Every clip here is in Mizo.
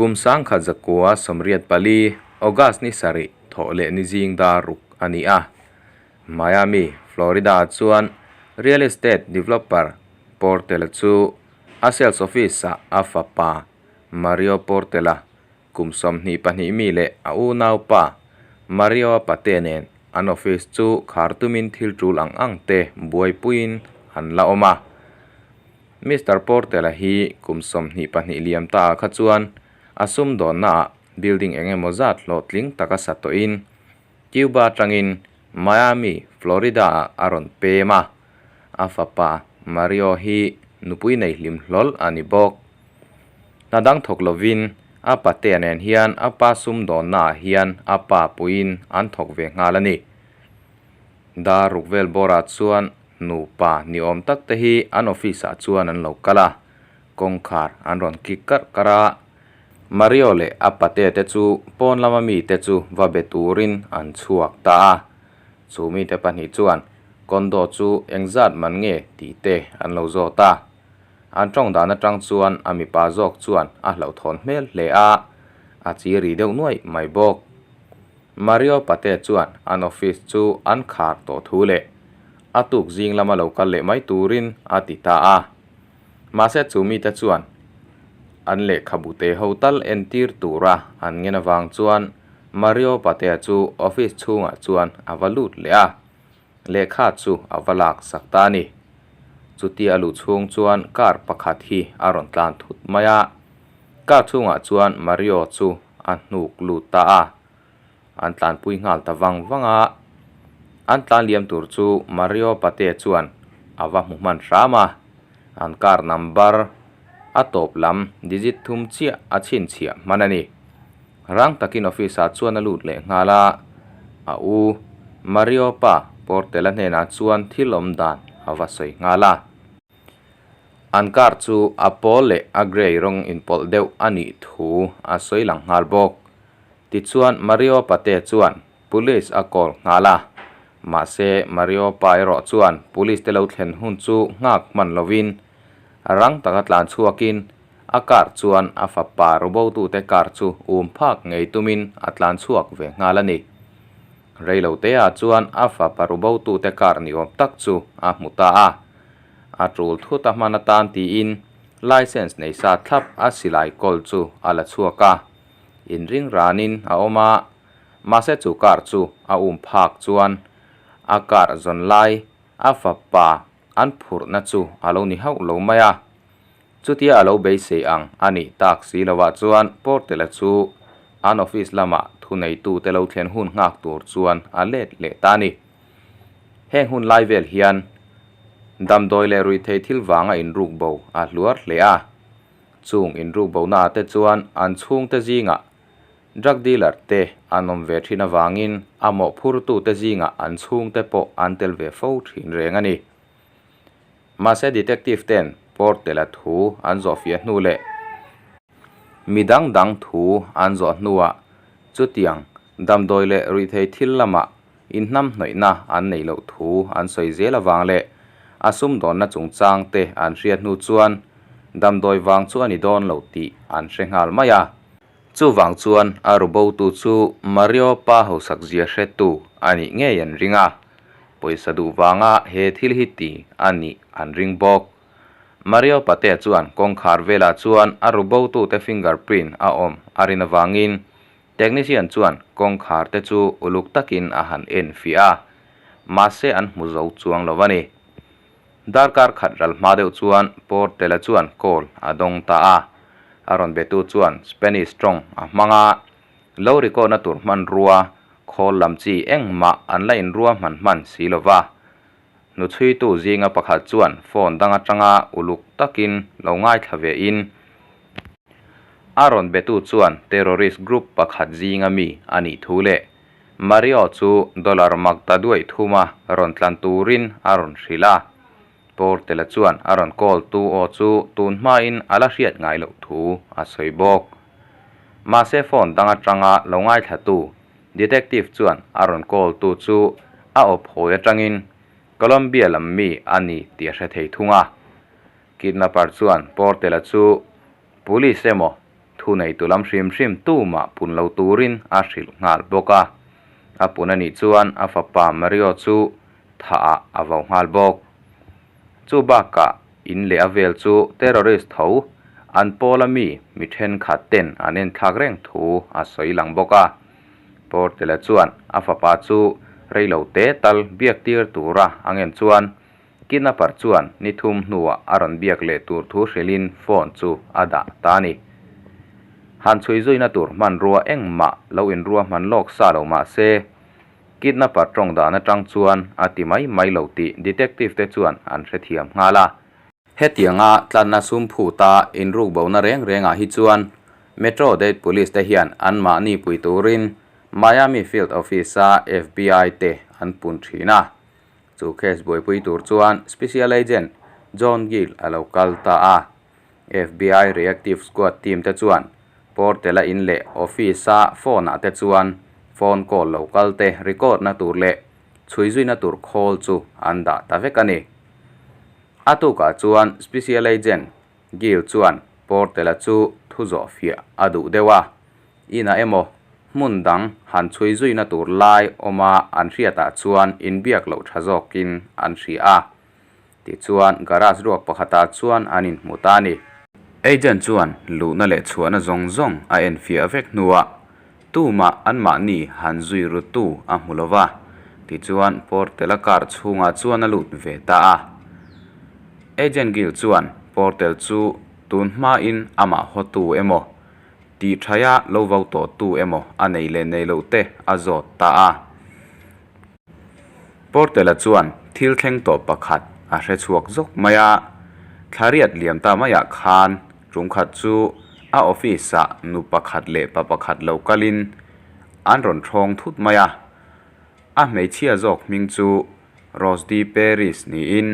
Kum 1984, August ni sarih thawh leh ni zing dar ruk a ni a. Miami, Florida chuan real estate developer Portela chu a sales office-ah a fapa Mario Portela kum 22 mi leh a unaupa Mario Pate nen an office chu khar tumin thil tul ang ang te buaipuiin an la awm a. Mr. Portela hi kum 22 liam ta kha chuan a sum dawnna building engemaw zat hlawh tling taka sa tawhin Cuba tangin Miami, Florida a rawn pem a. A fapa Mario hi nupui nei hlim hlawl a ni bawk. Hna dang thawk lovin a pate nen hian a pa sum dawnna ah hian a pa puiin an thawk ve nghal a ni. Dar ruk vel bawrah chuan nupa ni awm tak te hi an office ah chuan an lo kal a. Kawngkhar an rawn kik karh karh a. Mario leh a pate te chu pawn lama mi te chu va be turin an chhuak ta a. Chu mi te pahnih chuan condo chu engzat man nge tih te an lo zawt a. An tawng dan atang chuan a mipa zawk chuan a hlauhthawn hmel hle a, a chi ri deuh nuai mai bawk. Mario pate chuan an office chu an khar tawh thu leh a tuk zing lama lo kal leh mai turin a ti ta a. Mahse chu mi te chuan an lehkhabu te ho tal entir tura an ngen awang chuan Mario Patea chu office chhungah chuan a va lut leh a. Lehkha chu a va lak sak ta a ni. Chutia a luh chhung chuan car pakhat hi a rawn tlan thut mai a. Car chhungah chuan Mario chu a hnuk lut ta a. An tlanpui nghal ta vang vang a. An tlan liam tur chu Mario Pate chuan a va hmu hman hram a. An car number a tawp lam digit thum chiah a chhinchhiah hman a ni. Rang takin office ah chuan a lut leh nghal a. A u Mario pa Portela hnenah chuan thil awm dan a va sawi nghal a. An car chu a pawl leh a grey rawng inpawlh deuh a nih thu a sawi lang nghal bawk. Tichuan Mario Pate chuan police a call nghal a. Mahse Mario pa erawh chuan police te lo thlen hun chu nghak hman lovin rang taka tlan chhuakin a car chuan a fapa rubotute car chu um phak ngei tumin a tlan chhuak ve nghal a ni. Reilo te ah chuan a fapa rubotute car ni awm tak chu a hmu ta a. A tul thut a hman atan tiin license nei sa thlap a silai kawl chu a la chhuak a. Inring ranin a awm a, mahse chu car chu a um phak chuan a car zawn lai a fapa an phurhna chu a lo ni hauh lo mai a. Chutia a lo beisei ang a nih tak si lovah chuan Portela chu an office lamah thuneitute lo thlen hun nghak tur chuan a let leh ta a ni. Heng hun lai vel hian damdawi leh ruihtheih thil vanga inruk bo a hluar hle a. Chung inruk bona te chuan an chhungte zingah drug dealer te an awm ve thin avangin a mawhphurtute zingah an chhungte pawh an tel ve fo thin reng a ni. Mahse detective ten Portela thu an zawh fiah hnu leh mi dang dang thu an zawh hnuah chutiang damdawi leh ruihthei thil lamah inhnam hnawihna an neih loh thu an sawi zel avang leh a sumdawnna chungchang te an hriat hnu chuan damdawi vang chu a ni dawn lo tih an hre nghal mai a. Chuvang chuan a rubotu chu Mario pa hausak zia hretu a nih ngei an ring a, pawisa duh vanga he thil hi ti a nih an ring bawk. Mario Pate chuan kawngkhar velah chuan a rubotute fingerprint a awm a rin avangin Technician chuan kawngkhar te chu uluk takin a han en fiah a, mahse an hmu zo chuang lo a ni. Darkar khat ral hma deuh chuan Portela chuan call a dawng ta a, a rawn betu chuan Spanish tawng a hmang a, lo record na tur hmanrua khawl lam chi engmah an la inrua hman hman si lo va. Hnuchhuitu zinga pakhat chuan phone dang atanga uluk takin lo ngaithla ve in a rawn betu chuan terrorist group pakhat zinga mi a nih thu leh Mario chu dollar mak ta duai thuma rawn tlan turin a rawn hrilh a. Portela chuan a rawn call tu aw chu tun hmain a la hriat ngai loh thu a sawi bawk. Mahse phone dang atanga lo ngaithla tu Detective chuan a rawn call tu chu a awp hawi atangin Colombia lam mi a ni tih a hre thei thung a. Kidnapper chuan Portela chu police emaw Thuneitu lam hrim hrim tumah pun lo turin a hrilh nghal bawk a. A pun a nih chuan a fapa Mario chu thah ah a vo nghal bawk. Chu bakah in leh a vel chu terrorist tho an pawla mi mi thenkhat ten an enthlak reng thu a sawi lang bawk a. Portela chuan a fapa chu reilo te tal biak tir tura a ngen chuan kidnapper chuan ni thum hnuah a rawn biak leh tur thu hrilhin phone chu a dah ta a ni. Han chhui zuina tur hmanrua engmah lo inruahman lawk sa lo mah se, Kidnapper tawng dan atang chuan a ti mai mai lo tih detective te chuan an hrethiam nghal a. Hetianga tlanna sum phuta inrukbona reng rengah hi chuan Metro Dade Police te hian anmahni pui turin Miami Field Office-a FBI te an pun thin a. Chu case buaipui tur chuan Special Agent John Gill a lo kal ta a. FBI Reactive Squad team te chuan Portela in leh office-a phone-ah te chuan phone call lo kal te record na tur leh chhui zuina tur khawl chu an dah ta vek a ni. A tukah chuan Special Agent Gill chuan Portela chu thu zawh fiah a duh deuh a, inah emaw hmun dang han chhui zuina tur lai awma an hriatah chuan inbiak loh tha zawkin an hria a. Tichuan, garage ruak pakhatah chuan an inhmu ta a ni. Agent chuan luhna leh chhuahna zawng zawng a enfiah vek hnuah tumah anmahni han zui rutu a hmu lo va, tichuan Portel-a car chhungah chuan a lut ve ta a. Agent Gill chuan Portel chu tun hmain amah hawtu emaw, tih thaia lo vo tawhtu emaw a nei leh nei loh te a zawt ta a. Portela chuan thil thleng tawh pakhat a hre chhuak zawk mai a, thla riat liam ta maiah khan ṭumkhat chu a office ah nu pakhat leh pa pakhat lo kalin an rawn ṭhawng thut mai a. A hmeichhia zawk hming chu Rosdi Paris niin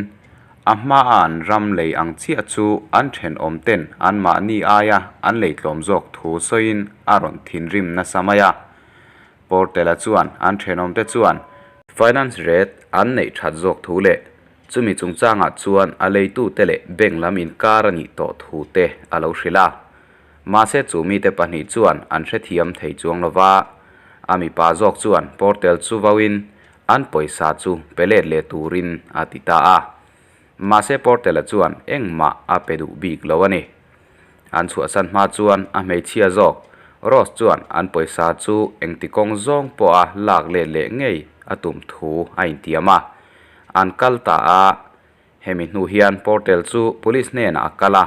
a hmaa an ram lei ang chiah chu an ṭhenawm ten anmahni aia an lei tlawm zawk thu sawiin a rawn thinrim nasa mai a. Portela chuan an thenawmte chuan finance rate an neih that zawk thu leh chumi chungchangah chuan a leitute leh bank lam inkar a nih tawh thu te a lo hrilh a. Mahse chu mite pahnih chuan an hrethiam thei chuang lo va, a mipa zawk chuan Portel chu vauin an pawisa chu pe let leh turin a ti ta a. Mahse Portela chuan engmah a pe duh bik lo a ni. An chhuahsan hma chuan a hmeichhia zawk, Rose chuan an pawisa chu engti kawng zawng pawha lak let leh ngei a tum thu a intiam a. An kal ta a, hemi hnu hian Portel chu police hnenah a kal a.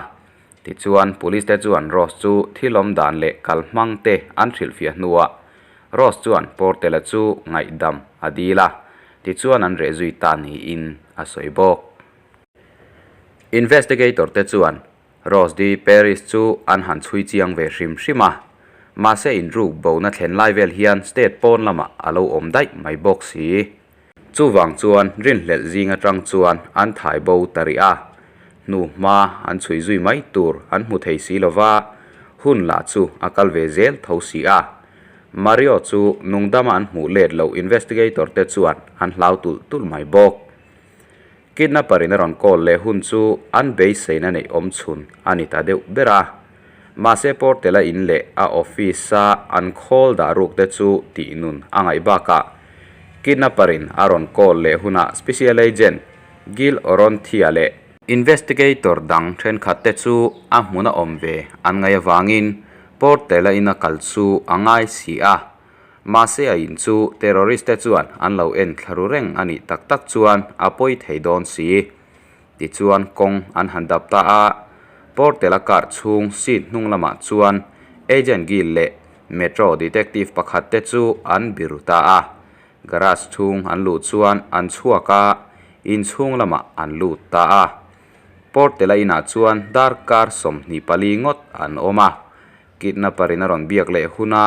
Tichuan, police te chuan Rose chu thil awm dan leh kal hmang te an hrilhfiah hnuah Rose chuan Portela chu ngaihdam a dil a, tichuan an reh zui ta niin a sawi bawk. Investigator te chuan Rose di Paris chu an han chhui chiang ve hrim hrim a, mahse inruk bona thlen lai vel hian state pawn lamah a lo awm daih mai bawk si. Chuvang chuan rinhlelh zing atang chuan an thai bo ta rih a, hnu hma an chhui zui mai tur an hmu thei si lova, hun lah chu a kal ve zel tho si a. Mario chu nungdama an hmuh let loh investigator te chuan an hlau tulh tulh mai bawk. Kidnapper in a rawn call leh hun chu an beiseina neih awm chhun a ni ta deuh ber a. Mahse Portela in leh a office a an khawl dah ruk te chu tih nun a ngaih bakah Kidnapper in a rawn call leh hunah Special Agent Gil Oronthia leh Investigator dang thenkhat te chu a hmun a awm ve an ngaih avangin Portela in a kal chu a ngai si a. Mahse a in chu terrorist te chuan an lo en thla ru reng a nih tak tak chuan a pawi thei dawn si. Tichuan kawng an han dap ta a, Portela car chhung seat hnung lamah chuan Agent Gill leh Metro detective pakhat te chu an biru ta a. Garage chhung an luh chuan an chhuak a, inchhung lamah an lut ta a. Portela inah chuan darkar 24 ngawt an awm a. Kidnapper in a rawn biak leh huna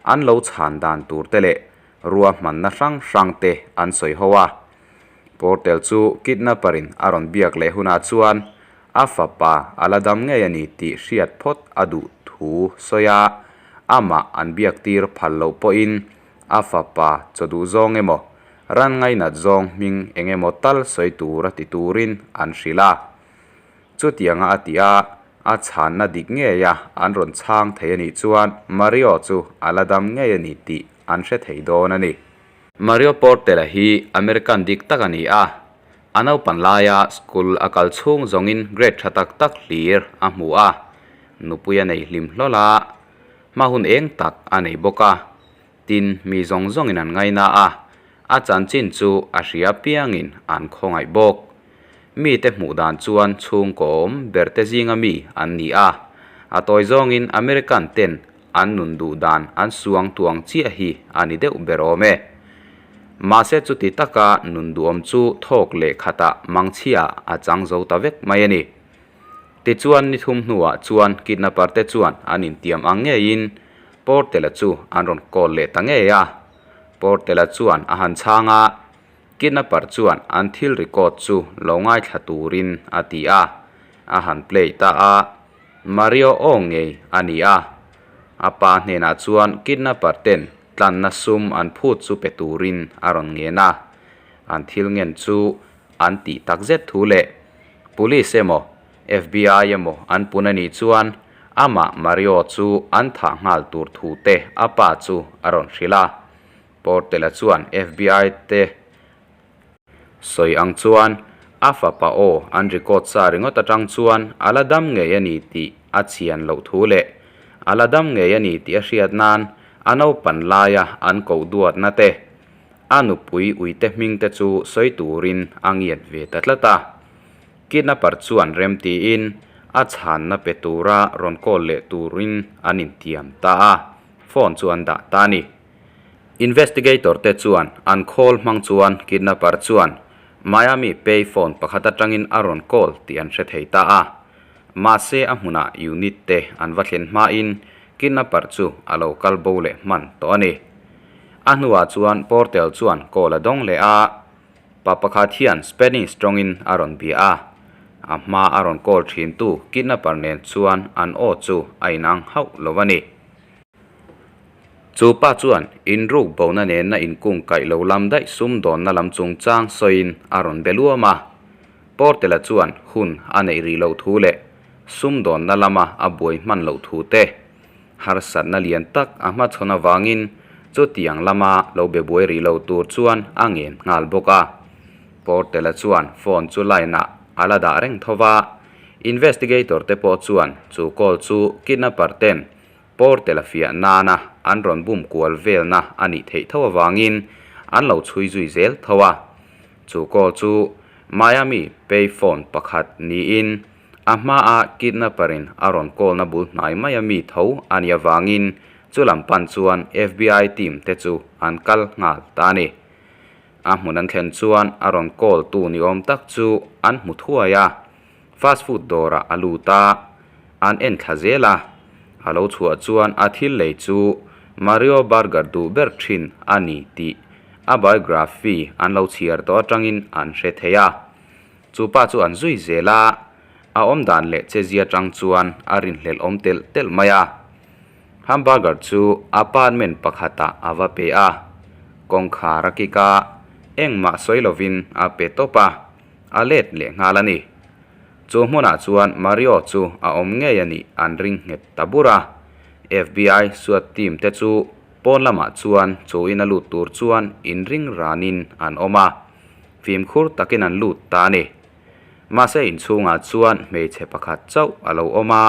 an lo chhan dan tur te leh ruahmanna hrang hrang te an sawi ho a. Portel chu kidnapper in a rawn biak leh hunah chuan a fapa a la dam ngei a ni tih hriat phawt a duh thu sawi a, amah an biak tir phal loh pawhin a fapa chaw duh zawng emaw ran ngainat zawng hming eng emaw tal sawi tur a ti turin an hrilh a. Chutianga a ti a. A chhanna dik ngeia an rawn chhang thei a nih chuan Mario chu a la dam ngei a ni tih an hre thei dawn a ni. Mario Portela hi American dik tak a ni a, a naupan laia school a kal chhung zawngin grade tha tak tak hlir a hmu a, nupui a nei hlim hlawl a, hma hun eng tak a nei bawk a, tin mi zawng zawngin an ngaina a, a chanchin chu a hria piangin an khawngaih bawk. Mite hmuh dan chuan chhungkaw awm berte zinga mi an ni a, a tawi zawngin American ten an nun duh dan an suang tuang chiah hi a ni deuh ber awm e. Mahse chuti taka nun duhawm chu thawk leh khatah mangchhia a chang zo ta vek mai a ni. Tichuan ni thum hnuah chuan kidnapper te chuan an intiam ang ngeiin Portela chu an rawn call leh ta ngei a. Portela chuan a han chhang a. Kidnapper chuan an thil record chu lo ngaithla turin a ti a, a han play ta a, Mario aw ngei a ni a. A pa hnenah chuan kidnapper ten tlanna sum an phut chu pe turin a rawn ngen a, an thil ngen chu an tih takzet thu leh Police emaw FBI emaw an pun a nih chuan amah Mario chu an thah nghal tur thu te a pa chu a rawn hrilh a. Portela chuan FBI te sawi ang chuan a fapa aw an record sa ringawt atang chuan a la dam ngei a ni tih a chian loh thu leh a la dam ngei a ni tih a hriat nan a naupan laia an koh duatna te a nupui uite hming te chu sawi turin a ngiat ve ta tlat a. Kidnapper chuan rem tiin a chhanna pe tura rawn call leh turin an intiam ta a, phone chu an dah ta a ni. Investigator te chuan an call hmang chuan kidnapper chuan Miami pay phone pakhat atangin a rawn call tih an hre thei ta a. Mahse a hmunah unit te an va thlen hmain kidnapper chu a lo kal bo leh hman tawh a ni. A hnuah chuan Portel chuan call a dawng leh a, pa pakhat hian Spanish tawngin a rawn bia a. A hma a rawn call thintu kidnapper nen chuan an aw chu a inang hauh lo a ni. Chu pa chuan inruk bona nena inkung kaih lo lam daih sumdawnna lam chungchang sawiin a rawn be luam a. Portela chuan hun a neih rih loh thu leh sumdawnna lama a buai hman loh thu te, harsatna lian tak a hmachhawn avangin chutiang lama lo be buai rih lo tur chuan a ngen nghal bawk a. Portela chuan phone chu line ah a la dah reng tho va, investigator te pawh chuan chu call chu kidnapper ten Portela fiah nana an rawn bum kual velna a nih theih tho avangin an lo chhui zui zel tho a. Chu call chu Miami pay phone pakhat niin a hmaa kidnapper in a rawn call na bul hnai maia mi tho a nih avangin chu lam pan chuan FBI team te chu an kal nghal ta a ni. A hmun an thlen chuan a rawn call tu ni awm tak chu an hmu thuai a. Fast food dawrah a lut a, an en thla zel a, a lo chhuah chuan a thil lei chu Mario Burger duh ber thin a ni tih a biography an lo chhiar tawh atangin an hre thei a. Chu pa chu an zui zel a, a awmdan leh chezia atang chuan a rinhlelh awm telh telh mai a. Hamburger chu apartment pakhatah a va pe a, kawngkhar a kik a, engmah sawi lovin a pe tawp a. A let leh nghal a ni. Chu hmunah chuan Mario chu a awm ngei a nih an ring nghet ta bur a. FBI SWAT team te chu pawn lamah chuan chu in a lut tur chuan inring ranin an awm a, fimkhur takin an lut ta a ni. Mahse inchhungah chuan hmeichhe pakhat chauh a lo awm a,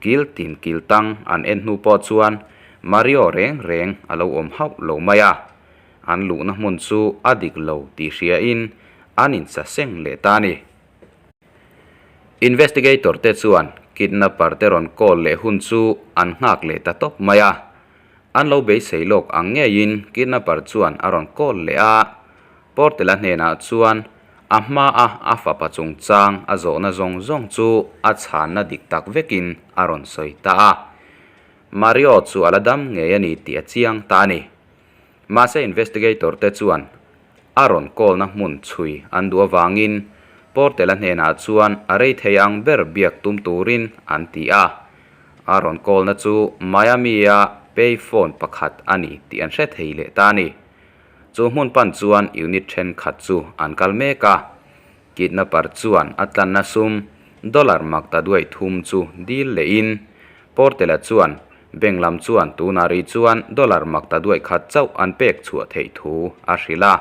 kil tin kil tang an en hnu pawh chuan Mario reng reng a lo awm hauh lo mai a. An luhna hmun chu a dik lo tih hriain an insaseng leh ta a ni. Investigator te chuan kidnapper te rawn call leh hun chu an nghak leh ta tawp mai a. An lo beisei lawk ang ngeiin kidnapper chuan a rawn call leh a, Portela hnenah chuan a hmaa a fapa chungchang a zawhna zawng zawng chu a chhanna dik tak vekin a rawn sawi ta a. Mario chu a la dam ngei a ni tih a chiang ta a ni. Mahse investigator te chuan a rawn call na hmun chhui an duh avangin Portela hnenah chuan a rei thei ang ber biak tum turin an ti a. A rawn call na chu Miami a pay phone pakhat a ni tih an hre thei leh ta a ni. Chu hmun pan chuan unit thenkhat chu an kal mek a. Kidnapper chuan a tlanna sum Dollar maktaduai thum chu dil lehin Portela chuan bank lam chuan tunah rih chuan dollar maktaduai khat chauh an pek chhuah theih thu a hrilh a.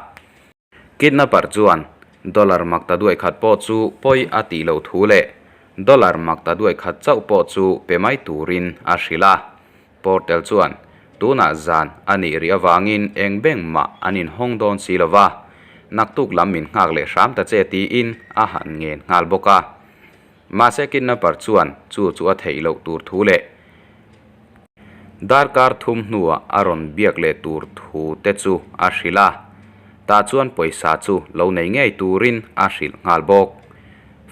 Kidnapper chuan dollar maktaduai khat pawh chu pawi a tih loh thu leh dollar maktaduai khat chauh pawh chu pe mai turin a hrilh a. Portel chuan tunah zan a nih rih avangin eng bank mah an inhawng dawn si lo va, naktuk lam min nghak leh hram ta che tiin a han ngen nghal bawk a. Mahse kidnapper chuan chu chu a theih loh tur thu leh darkar thum hnuah a rawn biak leh tur thu te chu a hrilh a, tah chuan pawisa chu lo nei ngei turin a hrilh nghal bawk.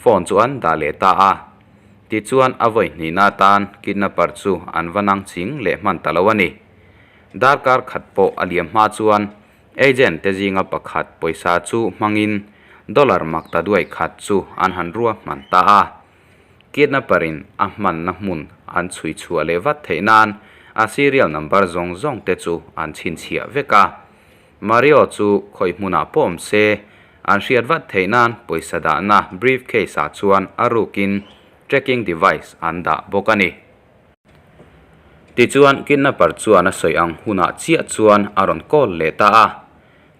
Phone chu an dah leh ta a. Tichuan a vawi hnihna atan kidnapper chu an va nang ching leh hman ta lo a ni. Darkar khat pawh a liam hma chuan Agent te zinga pakhat pawisa chu hmangin dollar mak ta duai khat chu an han rua hman ta a. Kidnapper in a hmanna hmun an chhui chhuah leh vat theih nan a serial number zawng zawng te chu an chhinchhiah vek a. Mario chu khawi hmunah pawh awm se an hriat vat theih nan pawisa dahna briefcase ah chuan a rukin tracking device an dah bawk a ni. Tichuan, kidnapper chuan a sawi ang hunah chiah chuan a rawn call leh ta a,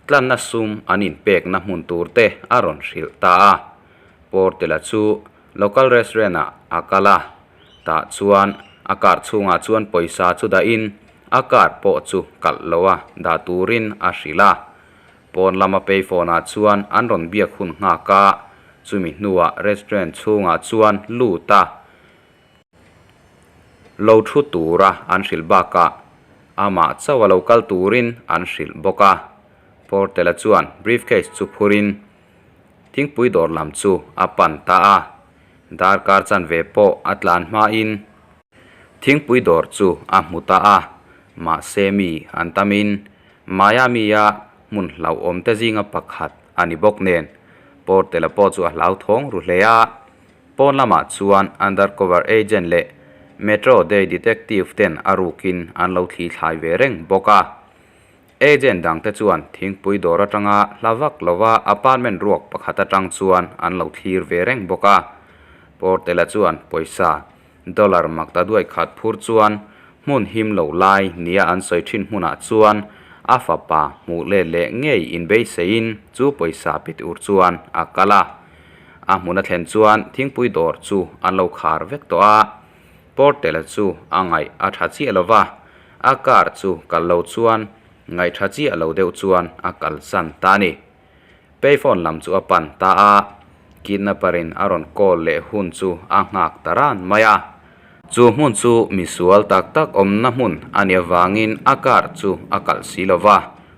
tlanna sum an inpekna hmun tur te a rawn hrilh ta a. Portela chu local restaurant ah a kal a, tah chuan a car chhungah chuan pawisa chu dahin a car pawh chu kalh lo a dah turin a hrilh a. Pawn lama payphone ah chuan an rawn biak hun nghak a, chumi hnuah restaurant chhungah chuan lut a. Lo thu tura an hrilh bakah amah chauh a lo kal turin an hrilh bawk a. Portela chuan briefcase chu phurin thingpui dawr lam chu a pan ta a. Darkar chanve pawh a tlan hmain thingpui dawr chu a hmu ta a. Mahse mi an tamin Miami-a hmun hlauhawm te zinga pakhat a ni bawk nen Portela pawh chu a hlauthawng ru hle a. Pawn lamah chuan undercover agent leh Metro Day detective ten a rukin an lo thli thlai ve reng bawk a. Agent dangte chuan thingpui dawr atanga hla vak lova apartment ruak pakhat atang chuan an lo thlir ve reng bawk a. Portela chuan pawisa dollar makta duai khat phur chuan hmun him lo lai nia an sawi thin hmunah chuan a fapa hmuh let leh ngei inbeiseiin chu pawisa pe tur chuan a kal a. A hmun a thlen chuan thingpui dawr chu an lo khar vek tawh a, Portela chu a ngaih a tha chiah lo va, a car chu kal lo chuan ngaih tha chiah lo deuh chuan a kalsan ta a ni. Payphone lam chu a pan ta a, kidnapper in a rawn call leh hun chu a nghak ta ran mai a. Chu hmun chu misual tak tak awmna hmun a nih avangin a car chu a kalh si lo va,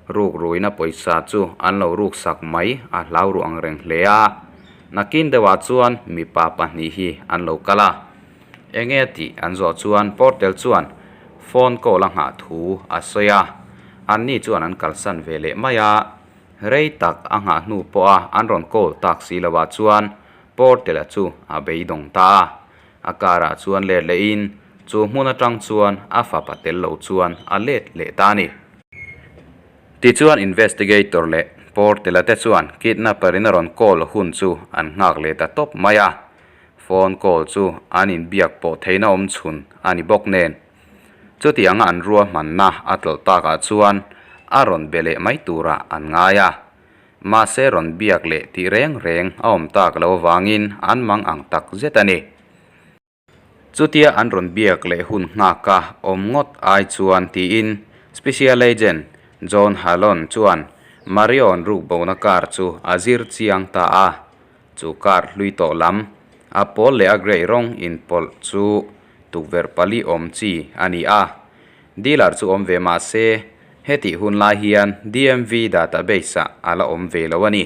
Ruk ruina pawisa chu an lo ruk sak mai a hlau ruh ang reng hle a. Nakin deuhah chuan mipa pahnih hi an lo kal a. Enge tih an zawh chuan Portel chuan phone call a nghah thu a sawi a. Anni chuan an kalsan ve leh mai a. Rei tak a nghah hnu pawha an rawn call tak si lovah chuan Portela chu a beidawng ta a. A car ah chuan let lehin chu hmun atang chuan a fapa tel lo chuan a let leh ta a ni. Tichuan investigator leh Portela te chuan kidnapper in a rawn call hun chu an nghak leh ta tawp mai a, phone call chu an inbiak pawh theihna awm chhun a ni bawk nen. Chutianga an ruahmanna a tlawlh takah chuan a rawn be leh mai turah an ngai a, mahse rawn biak leh tih reng reng a awm tak lo avangin an mang ang tak zet a ni. Chutia an rawn biak leh hun nghak a awm ngawt ai chuan tiin Special Agent John Hallon chuan Marion rukbona car chu a zir chiang ta a. Chu car hlui tawh lam, a pawl leh a grey rawng inpawlh chu tukverh pali awm chi a ni a. Dealer chu awm ve mah se hetih hun lai hian DMV database ah a la awm ve lo a ni.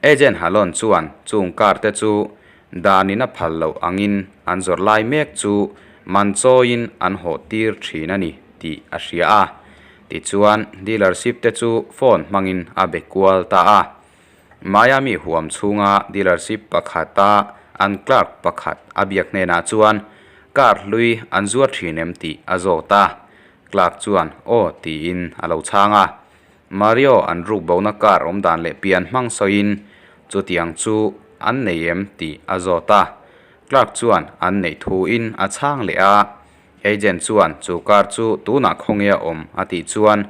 Agent Halon chuan chung car te chu danin a phal loh angin an zawrh lai mek chu man chawiin an hawh tir thin a ni tih a hria a. Tichuan, dealership te chu phone hmangin a be kual ta a. Miami huam chhunga dealership pakhata an clerk pakhat a biak hnenah chuan car hlui an zuar thin em tih a zawt a. Clerk chuan aw tiin a lo chhang a. Mario an ruk bona car awm dan leh pian hmang sawiin chutiang chu an nei em tih a zawt a. Clerk chuan an neih thuin a chhang leh a. Agent chuan chu car chu tunah khawnge a awm a tih chuan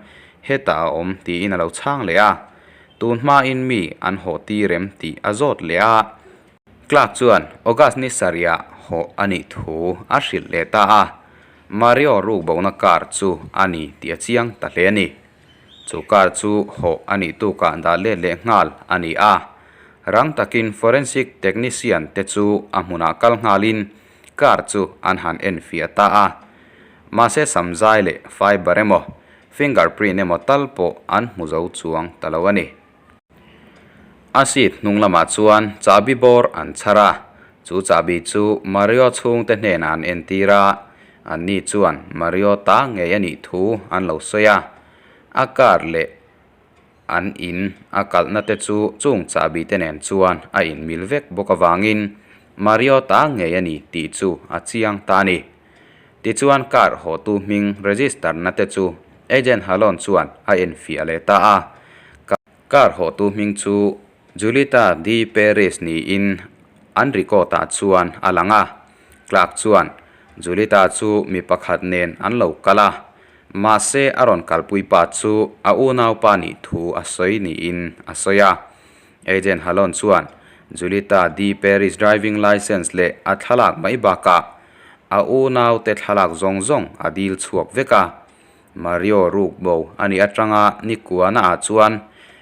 hetah a awm tiin a lo chhang leh a. Tun hmain mi an hawh tir em tih a zawt leh a. Clerk chuan August ni sarihah hawh a nih thu a hrilh leh ta a. Mario rukbohna car chu a ni tih a chiang ta hle a ni. Chu car chu hawh a nih tukah dah let leh nghal a ni a. Rang takin forensic technician te chu a hmunah kal nghalin car chu an han enfiah ta a. Mahse samzai leh fiber emaw fingerprint emaw tal pawh an hmu zo chuang ta lo a ni. A seat hnung lamah chuan chahbi bawr an chhar a, chu chahbi chu Mario chhungte hnenah an entir a, anni chuan Mario ta ngei a nih thu an lo sawi a. A car leh an in a kalhna te chu chung chahbi te nen chuan a inmil vek bawk avangin Mario ta ngei a ni tih chu a chiang ta a ni. Tichuan car hawhtu hming register na te chu Agent Halon chuan a enfiah leh ta a. Car hawhtu hming chu Julita D. Paris niin an record ah chuan a lang a. Clark chuan Julita chu mi pakhat nen an lo kal a, mahse a rawn kalpui pa chu a unaupa nih thu a sawi niin a sawi a. Agent Halon chuan Julita D. Paris driving licence leh a thlalak mai bakah a unaute thlalak zawng zawng a dil chhuak vek a. Mario rukbo a nih atanga nikuana ah chuan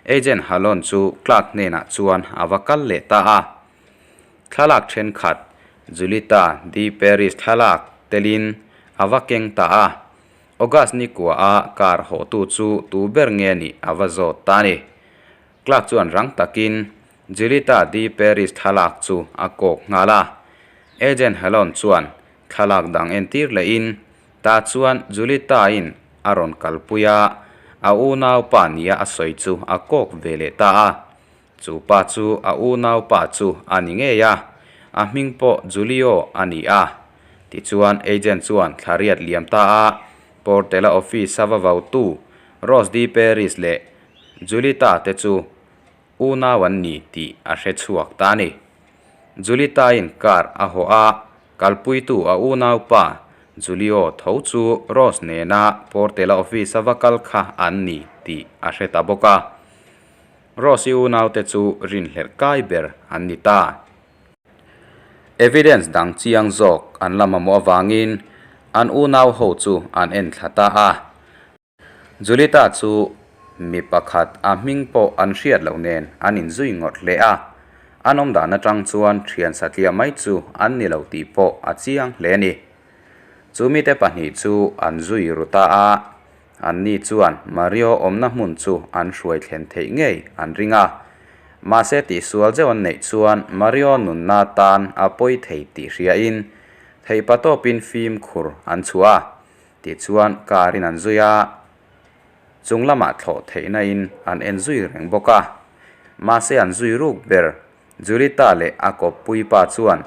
Agent Halon chu Clark hnenah chuan a va kal leh ta a. Thlalak thenkhat Julita D. Paris thlalak telin a va keng ta a. August nikua a car hawhtu chu tu ber nge nih a va zawt ta a ni. Clark chuan rang takin Julita D. Paris thlalak chu a kawk nghal a. Agent Halon chuan thlalak dang entir lehin Tah chuan Julita-in a rawn kalpui a, a unaupa nia a sawi chu a kawk ve leh ta a. Chu pa chu a unaupa chu a ni ngei a, a hming pawh Julio a ni a. Tichuan agent chuan thla riat liam ta a, Portela office a va vautu Rose D. Paris leh Julita te chu unau an ni tih a hre chhuak ta a ni. Julita-in car a hawh a, kalpuitu a unaupa Julio tho chu Rose nena Portela office a va kal kha an ni tih a hre ta bawk a. Rose-i unaute chu rinhlelh kai ber an ni ta. Evidence dang chiang zawk an la mamawh avangin an unau ho chu an en thla ta a. Julita chu mi pakhat a hming pawh an hriat loh nen an inzui ngawt hle a, an awm dan atang chuan thian satliah mai chu an ni lo tih pawh a chiang hle a ni. Chu mite pahnih chu an zui ru ta a, anni chuan Mario awmna hmun chu an hruai thlen theih ngei an ring a, mahse tihsual zeuh an neih chuan Mario nunna tan a pawi thei tih hriain theihpatawpin fimkhur an chhuah a. Tichuan car in an zui a, chung lamah thlawh theihna in an en zui reng bawk a. Mahse an zui ruk ber Julita leh a kawppui pa chuan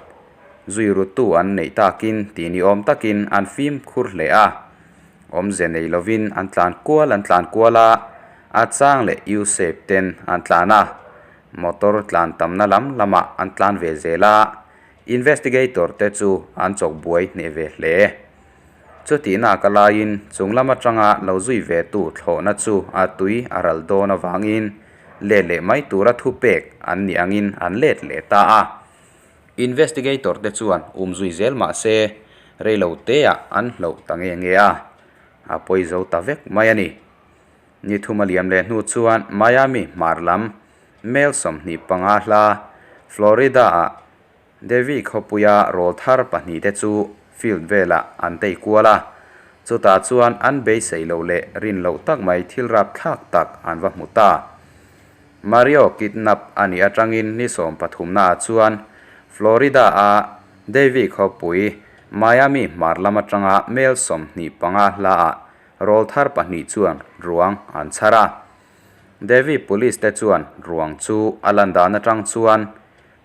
zui rutu an neih takin tih ni awm takin an fimkhur hle a. Awmze nei lovin an tlan kual an tlan kual a, a chang leh U-shape ten an tlan a, motor tlan tamna lam lamah an tlan ve zel a, investigator te chu an chawk buai hneh ve hle. Chutihna ka laiin chung lam atanga lo zui ve tu thlawhna chu a tui a ral dawn avangin let leh mai tura thupek an nih angin an let leh ta a. Investigator te chuan um zui zel mah se reilo teah an hloh ta nge nge a, a pawi zo ta vek mai a ni. Ni thum a liam leh hnu chuan Miami hmar lam mel 25 hla Florida-ah Devi khawpuia rawl thar pahnihte chu field velah an tei kual a, chutah chuan an beisei loh leh rin loh tak mai thil rapthlak tak an va hmu ta. Mario kidnap a nih atangin ni sawmpathumnaah chuan Florida-a Davie khawpui Miami hmar lam atanga mel 25 hlaah rawl thar pahnih chuan ruang an chhar a. Davie police te chuan ruang chu a lan dan atang chuan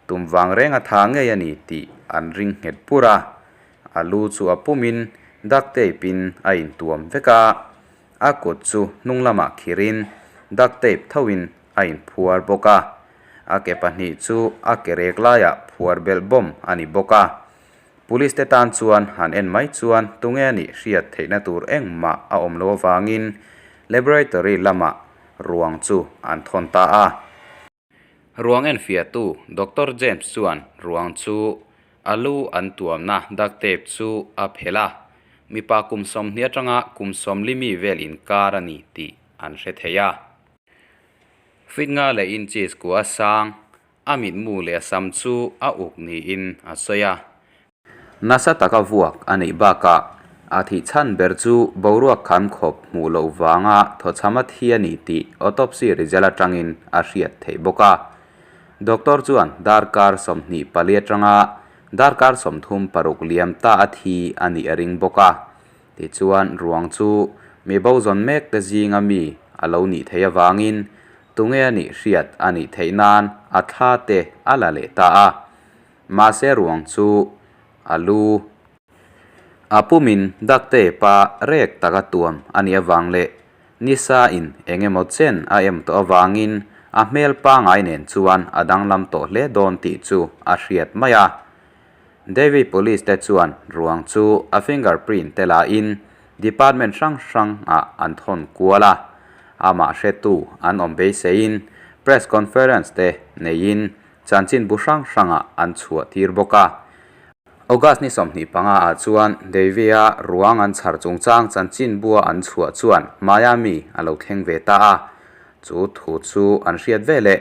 Tum vang reng a tha ngei a ni tih an ring nghet pur a, a lu chu a pumin duct tape in a intuam vek a, a kut chu hnung lamah khirin duct tape thoin a inphuar bawk a, a ke pahnih chu a ke rek laiah phuar belh bawm a ni bawk a. Police te tan chuan han en mai chuan tunge a nih hriat theihna tur engmah a awm lo avangin laboratory lamah ruang chu an thawn ta a. Ruang enfiahtu Doctor James chuan ruang chu a lu an tuamna duct tape chu a phelh a, mipa kum 20 atanga kum 40 mi vel inkar a ni tih an hre thei a. Feet nga leh inches kua sang A mitmu leh a sam chu a uk niin a sawi a. Nasa taka vuak a neih bakah a thih chhan ber chu boruak kham khawp hmuh loh vanga thawchham a thi a ni tih autopsy result atangin a hriat theih bawk a. Doctor chuan darkar 24 atanga darkar 36 liam ta a thi a nih a ring bawk a. Tichuan ruang chu mi bo zawn mek te zinga mi a lo nih theih avangin Tunge a nih hriat a nih theih nan a thla te a la leh ta a. Mahse ruang chu a lu. A pumin dakte pa rek taka tuam a nih avang leh nisa in eng emaw chen a em tawh avangin a hmel pangai nen chuan a danglam tawh hle dawn tih chu a hriat mai a. Davie Police te chuan ruang chu a finger print te la in department hrang hrang ah an thawn kual a, amah hretu an awm beiseiin press conference te neiin chanchinbu hrang hrang ah an chhuah tir bawk a. August ni 25 ah chuan Davie-a ruang an chhar chungchang chanchinbua an chhuah chuan Miami a lo thleng ve ta a, chu thu chu an hriat veleh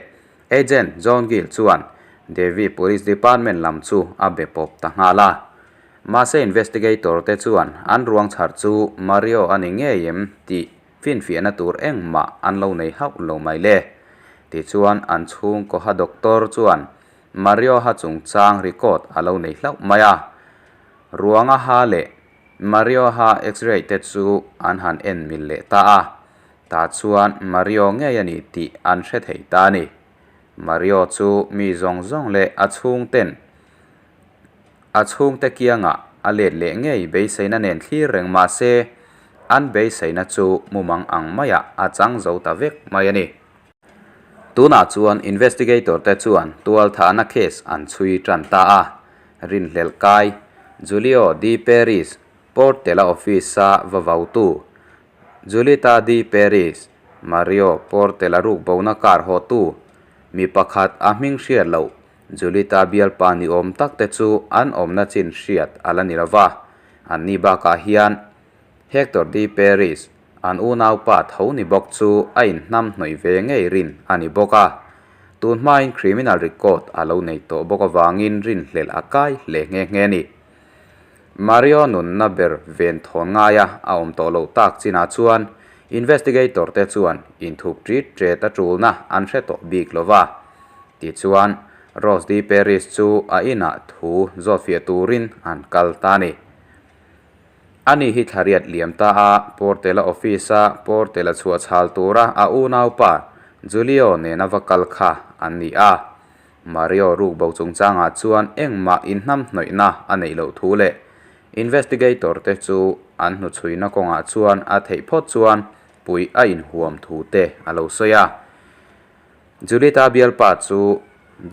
Agent John Gill chuan Davie Police Department lam chu a be pawp ta nghal a. Mahse investigator te chuan an ruang chhar chu Mario a ni ngei em tih finfiahna tur engmah an lo nei hauh lo mai le. Tichuan an chhungkawha doctor chuan Mario ha chungchang record a lo nei hlauh mai a. Ruanga ha leh Mario ha x-ray te chu an han en mil leh ta a. Tah chuan Mario ngei a ni tih an hre thei ta a ni. Mario chu mi zawng zawng leh a chhungten a chhungte kiangah a let leh ngei beiseina nen thlir reng mah se, an beiseina chu mumang ang maiah a chang zo ta vek mai a ni. Tunah chuan investigator te chuan tualthahna case an chhui tan ta a, rinhlelh kai Julio de Paris Portela office-a va vautu Julita de Paris, Mario Portela ruk bona car hawtu, mi pakhat a hming hriat loh Julita bialpa ni awm tak te chu an awmna chin hriat a la ni lo va. An ni bakah hian Hector de Paris, an unaupa tho ni bawk chu a inhnam hnawih ve ngei rin a ni bawk a. Tun hmain criminal record a lo nei tawh bawk avangin rinhlelh a kai hle nghe nghe a ni. Mario nunna ber ven thawn ngaia a awm tawh loh tak chinah chuan investigator te chuan inthup ṭit ṭet a ṭulna an hre tawh bik lo va. Tichuan, Rose de Paris chu a inah thu zawtfiah turin an kal ta a ni. Ani hi thlariat liam ta a, Portela office-a Portela chhuah chhal tura a unaupa Julio nena va kal kha an ni a. Mario rukbo chungchangah chuan engmah inhnamhnawihna a neih loh thu leh investigator te chu an hnuchhuina kawngah chuan a theih phawt chuan puih a inhuam thu te a lo sawi a. Julita bialpa chu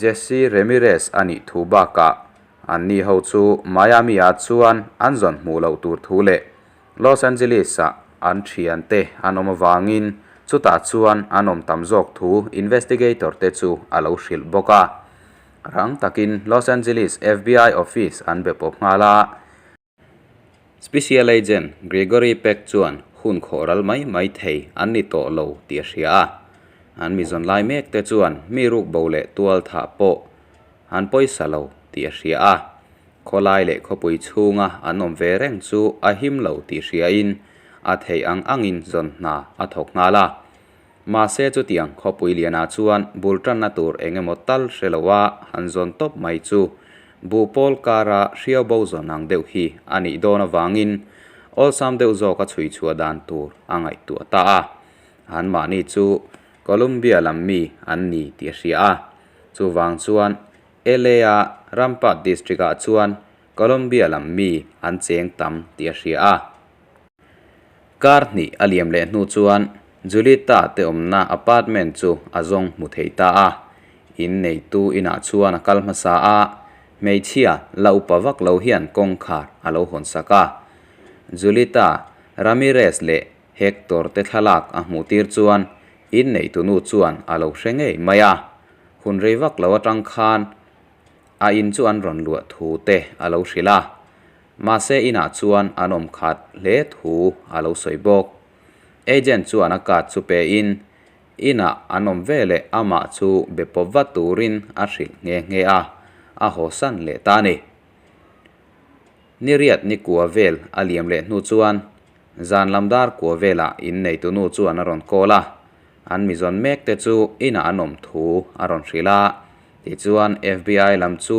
Jesse Ramirez a nih thu bakah anni ho chu Miami-ah chuan an zawn hmuh loh tur thu leh Los Angeles-ah an thiante an awm avangin chutah chuan an awm tam zawk thu investigator te chu a lo hrilh bawk a. Rang takin Los Angeles FBI office an be pawp nghal a. Special Agent Gregory Peck chuan hun khawh ral mai mai thei an ni tawh lo tih a hria a. An mi zawn lai mek te chuan mi rukbo leh tual thah pawh an pawisa lo tih a hria a. Khawlai leh khawpui chhunga an awm ve reng chu a him lo tih hriain a theih ang angin zawn hna a thawk nghal a. Mahse chutiang khawpui lianah chuan bul tanna tur eng emaw tal hre loa han zawn tawp mai chu buh pawl kara hriau bo zawn ang deuh hi a nih dawn avangin awlsam deuh zawka chhui chhuah dan tur a ngaihtuah ta a. Anmahni chu Columbia lam mi an ni tih a hria a. Chuvang chuan LA-a Rampart District-ah chuan Colombia lam mi an cheng tam tih a hria a. Kar hnih a liam leh hnu chuan Julita te awmna apartment chu a zawng hmu thei ta a. In neitu inah chuan a kal hmasa a. Hmeichhia la upa vak lo hian kawngkhar a lo hawn sak a. Julita Ramirez leh Hector te thlalak a hmuh tir chuan inneitunu chuan a lo hre ngei mai a. Hun rei vak lo atang khan a in chu an rawn luah thu te a lo hrilh a. Mahse inah chuan an awm khat hle thu a lo sawi bawk. Agent chuan a card chu pe in Inah an awm ve leh amah chu be pawp vat turin a hrilh nghe nghe a, a hawsan leh ta a ni. Ni riat ni kua vel a liam leh hnu chuan zan lam dar kua velah inneitunu chuan a rawn call a, an mizawn mek te chu inah an awm thu a rawn hrilh a, tichuan FBI lam chu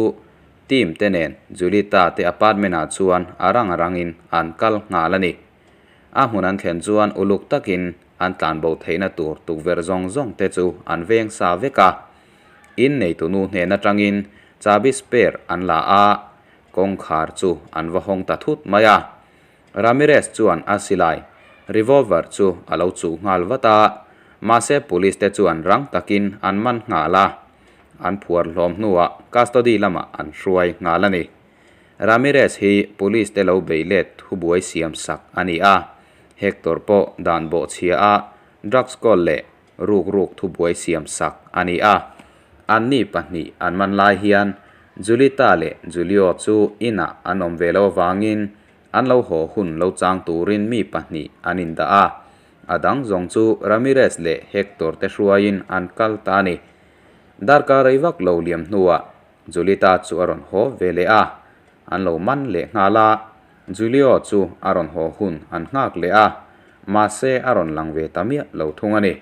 team te nen Julita te apartment ah chuan a rang a rangin an kal nghal a ni. A hmun an thlen chuan uluk takin an tlanbo theihna tur tukverh zawng zawng te chu an veng sa vek a. In neitunu hnen atangin chabi spare an la a, kawngkhar chu an va hawng ta thut mai a. Ramirez chuan a silai, revolver, chu a lo chuh nghal vat a, mahse police te chuan rang takin an man nghal a. An phuar hlawm hnuah custody lamah an hruai nghal a ni. Ramirez hi police te lo bei let thubuai siam sak a ni a, Hector pawh dan bawhchhia a drugs kawl leh ruk ruk thubuai siam sak a ni a. Anni pahnih an man lai hian Julita leh Julio chu inah an awm ve lo avangin an lo haw hun lo chang turin mi pahnih an indah a, a dang zawng chu Ramirez leh Hector te hruaiin an kal ta a ni. Darkar rei vak lo liam hnuah Julita chu a rawn haw ve leh a, an lo man leh nghal a. Julio chu a rawn haw hun an nghak leh a, mahse a rawn lang ve ta miah lo thung a ni.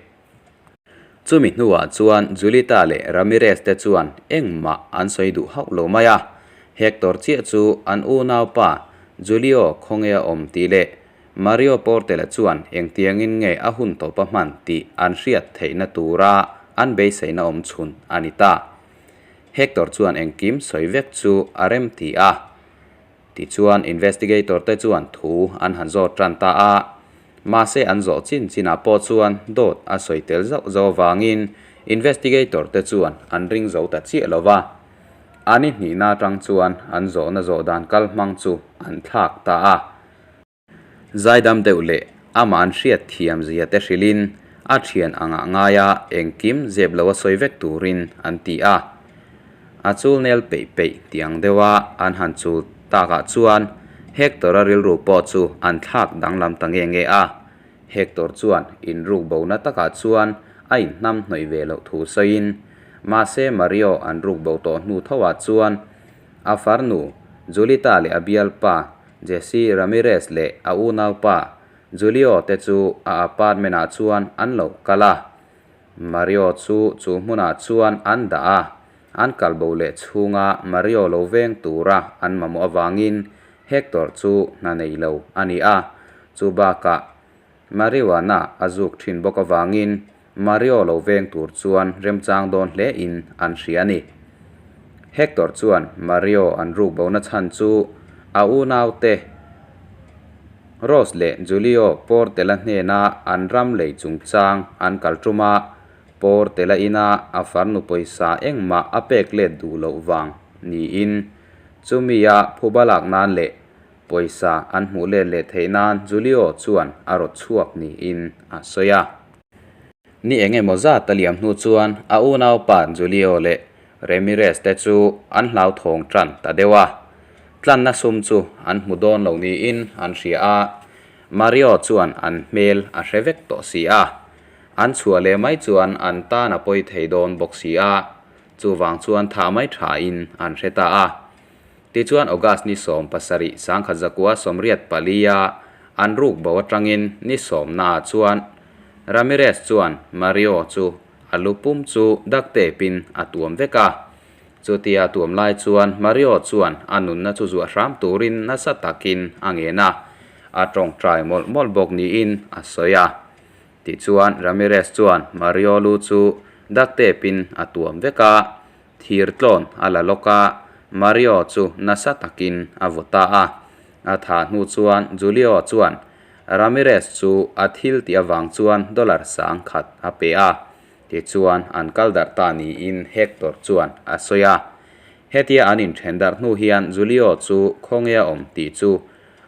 Chumi hnuah chuan Julita leh Ramirez te chuan engmah an sawi duh hauh lo mai a, Hector chiah chu an unaupa Julio khawnge a awm tih leh Mario Portela chuan engtiangin nge a hun tawp a hman tih an hriat theihna tura an beiseina awm chhun a ni ta. Hector chuan engkim sawi vek chu a rem ti a. Tichuan investigator te chuan thu an han zawt tan ta a. Mahse an zawh chin chinah pawh chuan dawt a sawi tel zauh zauh avangin investigator te chuan an ring zo ta chiah lo va. A ni hnihna atang chuan an zawhna zawh dan kal hmang chu an thlak ta a. Zaidam deuh leh amah an hriat thiam zia te hrilhin a thian angah ngaia engkim zep lo a sawi vek turin an ti a. A chul nel peih peih tih ang deuha an han chul takah chuan Hector-a rilru pawh chu an thlak danglam ta nge nge a. Hector chuan inruk bona takah chuan a inhnam hnawih ve loh thu sawiin mahse Mario an ruk bo tawh hnu thoah chuan a farnu Julita leh a bialpa Jesse Ramirez leh a unaupa Julio te chu a apartment-ah chuan an lo kal a. Mario chu chu hmunah chuan an dah a, an kalbo leh chhunga Mario lo veng tura an mamawh avangin Hector chu hna nei lo a ni a. Chu bakah marijuana a zuk thin bawk avangin Mario lo veng tur chuan remchang dawn hlein an hria a ni. Hector chuan Mario an ruk bona chhan chu a unaute Rose leh Julio Portela hnena an ram lei chungchang an kal tum a, Portela ina a farnu pawisa engmah a pek let duh loh vang niin chumia phuba lak nan leh pawisa an hmuh let leh theih nan Julio chuan a rawt chhuak niin a sawi a. Ni eng emaw zat a liam hnu chuan a unaupa Julio leh Ramirez te chu an hlauthawng tan ta deuh a. Tlanna sum chu an hmu dawn lo niin an hria a, Mario chuan an hmel a hre vek tawh si a. An chhuah leh mai chuan an tan a pawi thei dawn bawk si a, chuvang chuan thah mai thain an hre ta a. Tichuan August ni 17 sangkhat zakua 84-a an ruk bo atangin ni sawmnaah chuan Ramirez chuan Mario chu a lu pum chu duct tape-in a tuam vek a. Chutia a tuam lai chuan Mario chuan a nunna chu zuah hram turin nasa takin a ngen a, a tawngtai mawlh mawlh bawk niin a sawi a. Tichuan Ramirez chuan Mario lu chu duct tape-in a tuam vek a, Thir tlawn a la lawk a, Mario chu nasa takin a vaw ta a. A thah hnu chuan Julio chuan Ramirez chu a thil tih avang chuan dollar 1000 a pe a, tichuan an kal darh ta niin Hector chuan a sawi a. Hetia an inthen darh hnu hian Julio chu khawnge a awm tih chu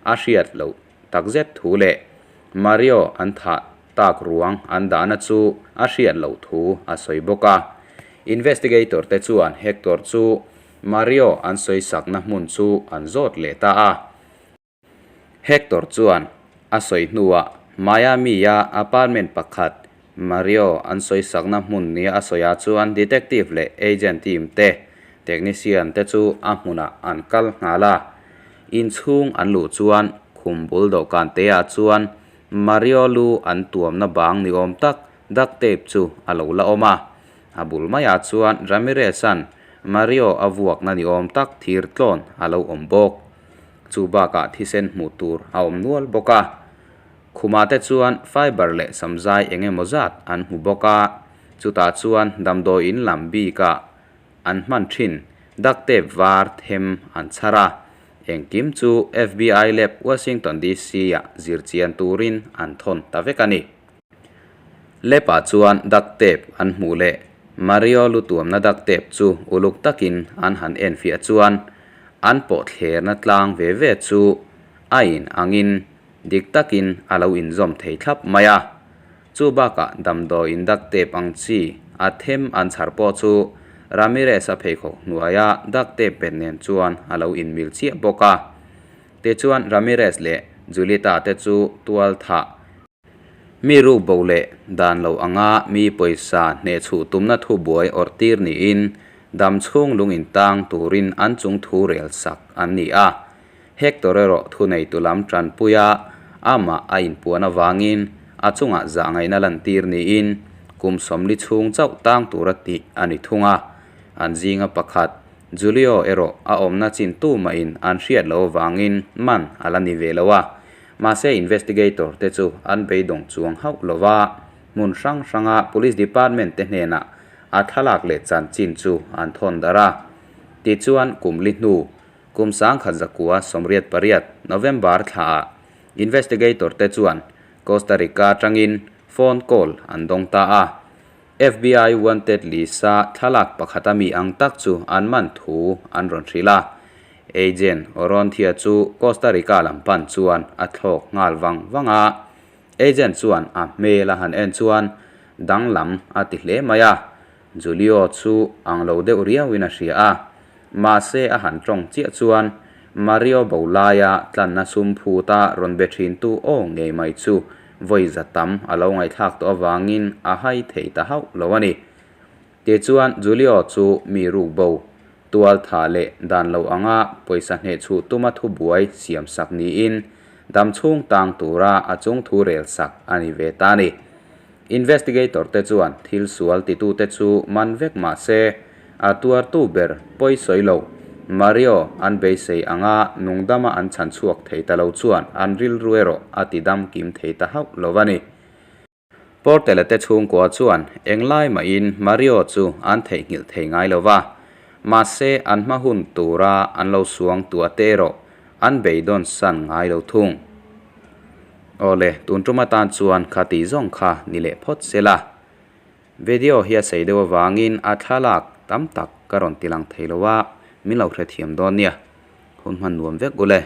a hriat loh takzet thu leh Mario an thah tak ruang an dahna chu a hriat loh thu a sawi bawk a. Investigator te chuan Hector chu Mario an sawisakna hmun chu an zawt leh ta a. Hector chuan a sawi hnuah Miami-a apartment pakhat Mario an sawisakna hmun nia a sawiah chuan detective leh agent team te, technician te chu a hmunah an kal nghal a. Inchhung an luh chuan khum bul dawhkan teah chuan Mario lu an tuamna bang ni awm tak duct tape chu a lo la awm a. A bul maiah chuan Ramirez-a'n Mario a vuakna ni awm tak thir tlawn a lo awm bawk. Chu bakah thisen hmuh tur a awm nual bawk a, khumah te chuan fiber leh samzai eng emaw zat an hmu bawk a, chutah chuan damdawi in lam bikah an hman thin duct tape var them an chhar a, engkim chu FBI lab Washington DC ah zirchian turin an thawn ta vek a ni. Lab ah chuan duct tape an hmuh leh Mario lu tuamna duct tape chu uluk takin an han enfiah chuan an pawh thlerna tlang ve ve chu a in angin dik takin a lo inzawm thei thlap mai a. Chu bakah damdawiin duct tape ang chi a them an chhar pawh chu Ramirez-a pheikhawk hnuaia duct tape bet nen chuan a lo inmil chiah bawk a. Tichuan Ramirez leh Julieta te chu tual thah Mi ruk bo leh dan lo anga mi pawisa hnehchhuh tumna thubuai awrh tir niin dam chhung lung intang turin an chung thu rel sak an ni a. Hector erawh thuneitu lam tanpuia amah a inpuan avangin a chungah zah ngaihna lantir niin kum 40 chhung chauh tang tura tih a ni thung a. An zinga pakhat Julio erawh a awmna chin tumahin an hriat loh avangin man a la ni ve lo a. Mahse investigator te chu an beidawng chuang hauh lo va, hmun hrang hranga Police Department te hnenah a thlalak leh chanchin chu an thawn darh a. Tichuan kum li hnu, kum 1988 November thlaah investigator te chuan Costa Rica atangin phone call an dawng ta a. FBI wanted list-a thlalak pakhata mi ang tak chu an man thu an rawn hrilh a. Agent Oronthia chu Costa Rica lam pan chuan a thlawk nghal vang vang a. Agent chuan a hmel a han en chuan danglam a ti hle mai a. Julio chu ang lo deuh riauin a hria a. Mahse a han tawng chiah chuan Mario Bolaia tlanna sum phuta rawn be thintu aw ngei mai chu vawi za tam a lo ngaihthlak tawh avangin a hai thei ta hauh lo a ni. Tichuan Julio chu mi ruk bo, tual tha leh dan lo anga pawisa hnehchhuh tuma thubuai siam sak niin dam chhung tang tura a chung thu rel sak a ni ve ta a ni. Investigator te chuan thil sual titute chu man vek mah se, a tuartu ber pawi sawi lo, Mario an beisei anga nungdama an chhan chhuak thei ta lo chuan an rilru erawh a ti dam kim thei ta hauh lo a ni. Portela te chhungkua chuan englai mahin Mario chu an theihnghilh thei ngai lo va, mahse an hma hun tura an lo suang tuah te erawh an beidawn san ngai lo thung. Awle, tun tum atan chuan kha tih zawng kha ni leh phawt se la. Video hi a sei deuh avangin a thlalak tam tak ka rawn ti lang thei lo a, min lo hrethiam dawn nia. Hun hman nuam vek u le.